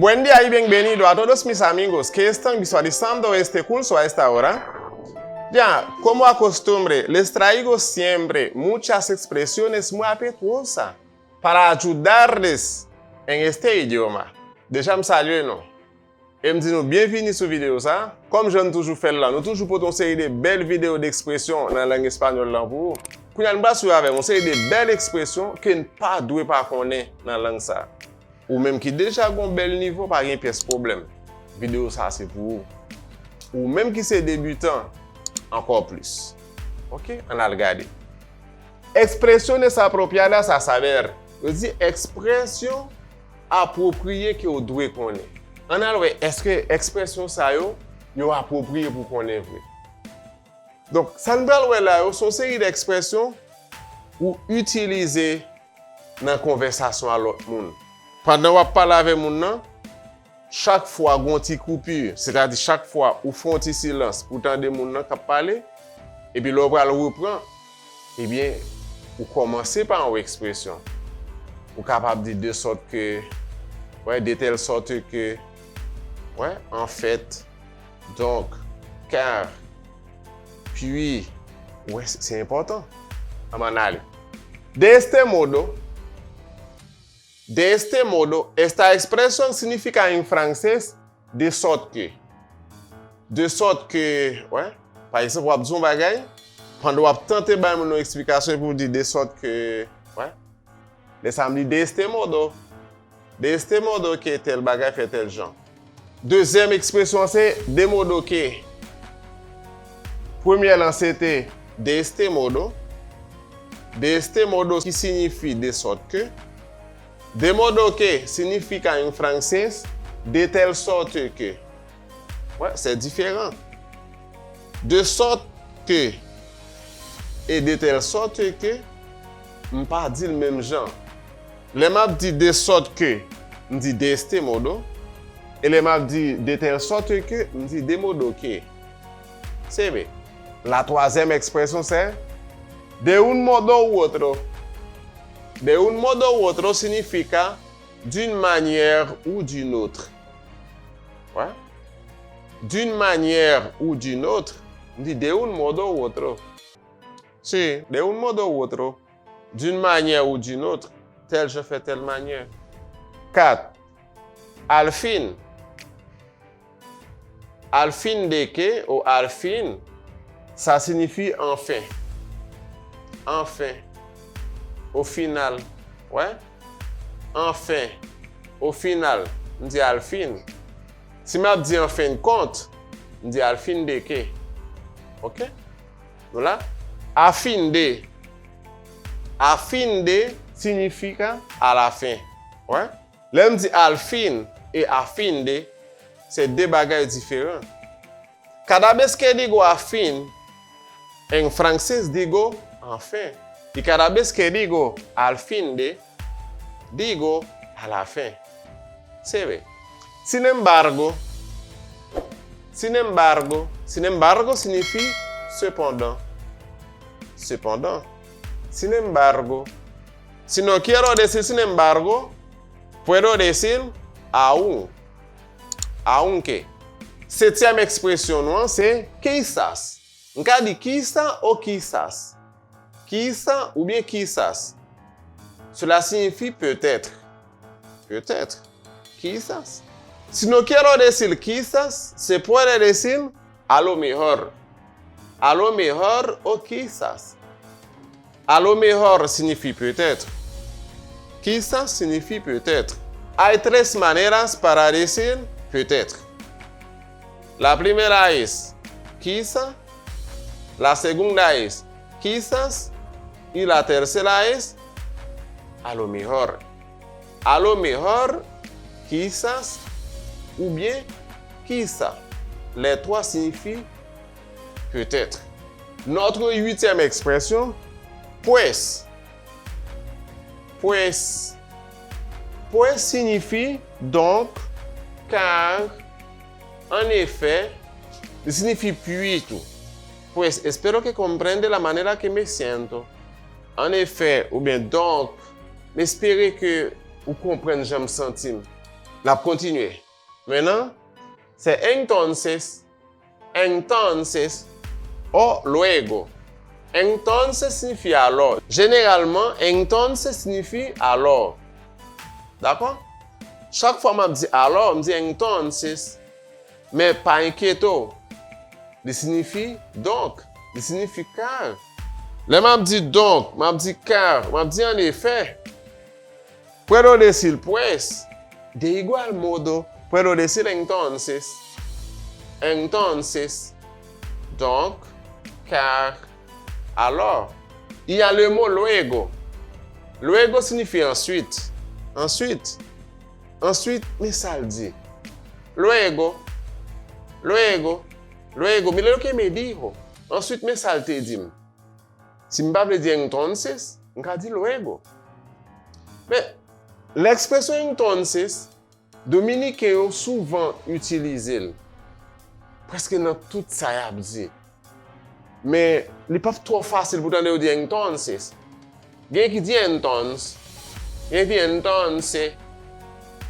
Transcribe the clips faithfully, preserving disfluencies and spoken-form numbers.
Buen día y bienvenido a todos mis amigos que están visualizando este curso a esta hora. Ya, como acostumbre, les traigo siempre muchas expresiones muy afectuosas para ayudarles en este idioma. Deja m salye nou. E m di nou byenvini sou videyo sa. Kòm jan n toujou fè l la, nou toujou pote yon seri de bèl videyo de ekspresyon nan lang espanyòl lan pou ou. Kounye a, nou pral swiv avè m yon seri de bèl ekspresyon ke n pa dwe pa konnen nan lang sa. Ou menm ki deja gen yon bèl nivo, pa gen pyès pwoblèm. Videyo sa se pou ou. Ou menm ki se debitan, ankò plis. Oke, ann al gade. Expresiones apropiadas a saber. Yo di ekspresyon apwopriye ke w dwe konnen. Ann al wè, èske ekspresyon sa yo, yo apwopriye pou konnen vre? Donk, sa n pral wè la yo, se yon seri de ekspresyon ou itilize nan konvèsasyon a lòt moun. Pandan w ap pale avè moun nan, chak fwa gen yon ti koupi, sètadi chak fwa ou fè yon ti silans pou w tande moun nan k ap pale, epi lè w pral reprann, ebyen, ou kòmanse pa yon ekspresyon. Ou kapab di de sorte que, ouais, de telle sorte que, ouais, en fait, donc, car, puis, ouais, se, se enpòtan. Ann ale. De este modo, de este modo, esta expresión significa en francés de sorte que. De sorte que, ouais, pa egzanp, w ap di yon bagay, pandan w ap tante bay moun yon eksplikasyon, epi w di de sorte que, ouais. Lè sa a m di de este modo. De este modo que tèl bagay fè tèl jan. Dezyèm ekspresyon se de modo que. Premyè lan se te de este modo. De este modo ki siyifi de sorte que. De modo que significa en francés de telle sorte que. Wè, c'est différent. De sorte que e de telle sorte que, m pa di l menm jan. Lè m ap di de sorte que, m di de este modo. E lè m ap di de telle sorte que, m di de modo que. Se vre. La twazyèm ekspresyon se de un modo u otro. De un modo u otro significa d'une manière ou d'une autre. Ouais. D'une manière ou d'une autre. M di de un modo u otro. Si, de un modo u otro. D'une manière ou d'une autre. Tèl jan fè tèl manyè. Kat. Al fin. Al fin de que ou al fin, sa siyifi anfen. Anfen. O final. Wè? Anfen. O final. M di al fin. Si m ap di an fen de kont, m di al fin de que. Oke? Nou la? A fin de. A fin de significa a la fin. Wè? Lè m di al fin e a fin de, se de bagay diferan. Cada vez que digo a fin, en francés digo enfin. Y cada vez que digo al fin de, digo a la fin. Se vre. Sin embargo, sin embargo, sin embargo siyifi cependant. Cependant. Sin embargo. Si no quiero decir sin embargo, puedo decir aún. Aunque. Setyèm ekspresyon nou an se quizás. M ka di quizá o quizás. Quizá oubyen quizás. Cela signifie peut-être. Peut-être. Quizás. Si no quiero decir quizás, se puede decir a lo mejor. A lo mejor o quizás. A lo mejor siyifi peut-être. Quizás siyifi peut-être. Hay tres maneras para decir peut-être. La primera es quizá, la segunda es quizás y la tercera es a lo mejor. A lo mejor, quizás, oubyen quizá. Les trois signifient peut-être. Notre huitième expression, pues. Pues. Pues siyifi donc, car, en effet, li siyifi puis tou. Pues, espero que comprende la manera que me siento. En effet, oubyen donc, m espere ke ou konprann jan m santi m. N ap kontinye. Maintenant, c'est entonces, entonces, o luego. Entonces siyifi alò. Jeneralman, entonces siyifi alò. Dakò? Chak fwa m ap di alò, m di entonces. Men pa enkyete w. Li siyifi donk. Li siyifi car. Lè m ap di donk, m ap di car, m ap di en effet. Puedo decir pues. De igual modo, puedo decir entonces. Entonces. Donc, car, alors. Il y a le mot luego. Luego siyifi answit. Answit. Answit, men sa l di. Luego. Luego. Luego, mira lo que me dijo. Answit, men sa l te di m. Si m pa vle di entonces, m ka di luego. Men, ekspresyon entonces, Dominiken yo souvan itilize l prèske nan tout sa y ap di. Men, li p ap twò fasil pou tande yo di entonces. Gen ki di entons, gen ki di entonce,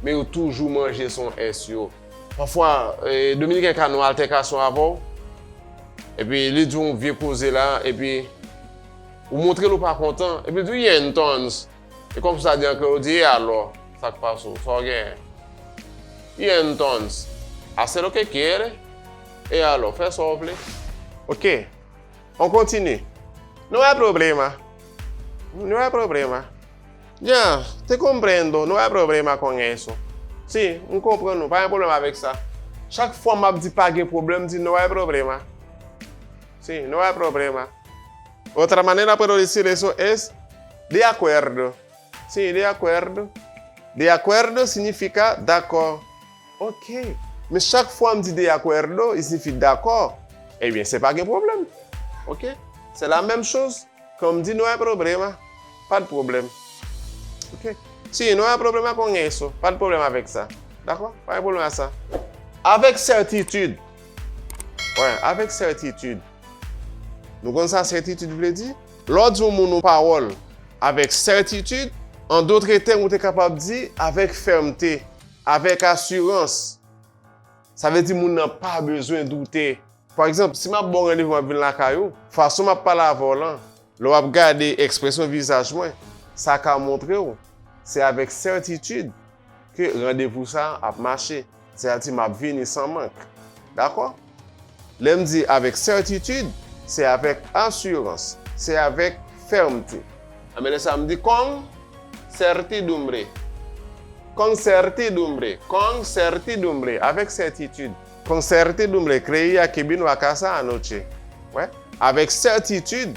men yo toujou manje son S yo. Pafwa, eh, Dominiken ka nan altèkasyon avè w, epi li di w yon vye koze la, epi ou montre l ou pa kontan, epi l di w, "Y entonces." E kòm sa di an kreyòl, ou di, "E alò, sa k pase w? Sa w genyen?" "Y entonces, haz lo que quieres." E alò, fè sa w vle. Ok. On continue. No hay problema. No hay problema. Ya, te comprendo. No hay problema con eso. Si, m konprann ou. Pa gen pwoblèm avèk sa. Chak fwa m ap di pa gen pwoblèm, m di no hay problema. Si, no hay problema. Otra manera puedo decir eso es de acuerdo. Si, de acuerdo. De acuerdo significa dakò. Ok. Men chak fwa m di de acuerdo, li siyifi dakò. Ebyen, se pa gen pwoblèm. Ok? C'est la même chose. Quand m di no hay problema, pa de pwoblèm. Ok? Si, no hay problema con eso. Pa de pwoblèm avèk sa. Dakò? Pa gen pwoblèm ak sa. Avec certitude. Wi, avec certitude. Nou konn sa sètitid vle di? Lè w di yon moun yon pawòl avèk sètitid, an dotre tèm, ou te kapab di avèk fèmte, avèk asirans. Sa vle di moun nan pa bezwen doute. Pa egzanp, si m ap ba w randevou, m ap vin lakay ou, fason m ap pale avè w lan, lè w ap gade ekspresyon vizaj mwen, sa ka montre w se avèk sètitid ke randevou sa a ap mache. Sètadi m ap vini san mank. Dakò? Lè m di avèk sètitid, se avèk asirans, se avèk fèmte. Anben lè sa a m di con certidumbre. Con certidumbre. Con certidumbre. Avèk sètitid. Con certidumbre creía que vino a casa anoche. Wè? Avèk sètitid,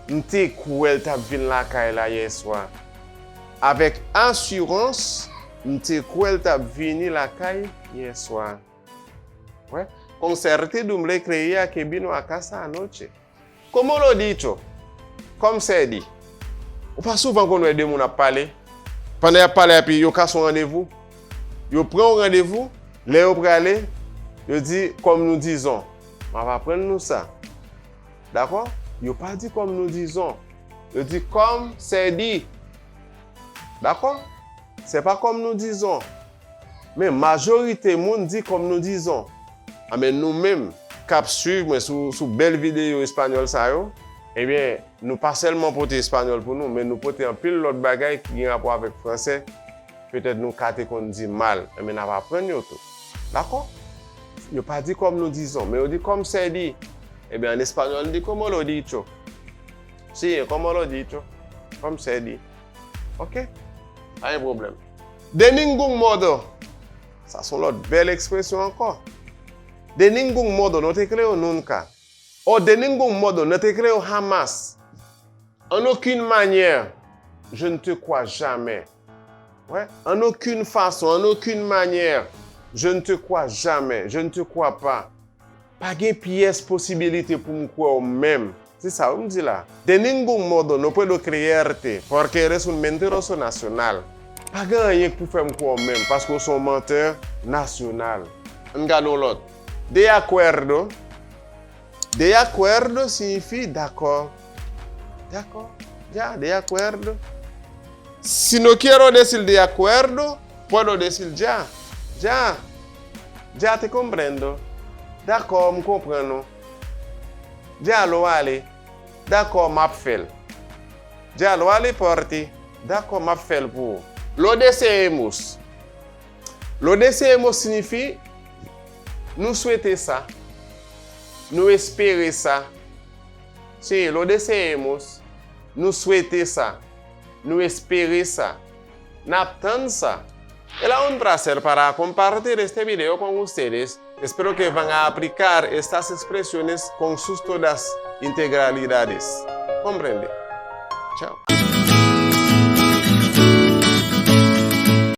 m te kwè l t ap vin lakay la yè swa. Avèk asirans, m te kwè l t ap vini lakay yè swa. Wè? Con certidumbre creía que vino a casa anoche. Como lo dicho? Kòm sè di. Ou pa souvan konn wè de moun ap pale. Pandan y ap pale epi yo kase yon randevou. Yo pran yon randevou, lè yo prale, yo di comme nous disons. M ap aprann nou sa. Dakò? Yo pa di comme nous disons. Yo di comme c'est dit. Dakò? Se pa comme nous disons. Men majorite moun di comme nous disons. Anben nou menm k ap swiv mwen sou, sou bèl videyo espanyòl sa yo, ebyen, nou pa sèlman pote espanyòl pou nou, men nou pote anpil lòt bagay ki gen rapò avèk fransè. Petèt nou ka te konn di mal, enben n ap aprann yo tou. Dakò? Yo pa di comme nous disons, men yo di comme se dit. Ebyen, an espanyòl, nou di como lo dicho. Si, como lo dicho. Comme se dit. Ok? Pa gen pwoblèm. De ningún modo. Sa se yon lòt bèl ekspresyon ankò. De ningún modo, no te creo nunca. O de ningún modo, no te creo jamás. En aucune manière, je ne te crois jamais. Ouais. En aucune façon, en aucune manière, je ne te crois jamais, je ne te crois pas. Pa gen pyès posibilite pou m kwè w menm. Se sa wi m di la. De ningún modo no puedo creerte, porque eres un mentiroso nacional. Pa gen anyen k pou fè m kwè w menm, paske w se yon mantè nasyonal. Ann gade yon lòt. De acuerdo. De acuerdo siyifi dakò. Dakò. Ya, de acuerdo. Si no quiero decir de acuerdo, Puedo decir ya. Ya. Ya te comprendo. Dakò, m konprann ou. Ya lo haré. Dakò, m ap fè l. Ya lo haré por ti. Dakò, m ap fè l pou ou. Lo deseemos. Lo deseemos siyifi nou swete sa, nou espere sa. Sí, lo deseemos, nou swete sa, nou espere sa, n ap tann sa. El a un placer para compartir este video con ustedes. Espero que van a aplicar estas expresiones con sus todas integralidades. Comprende? Chao.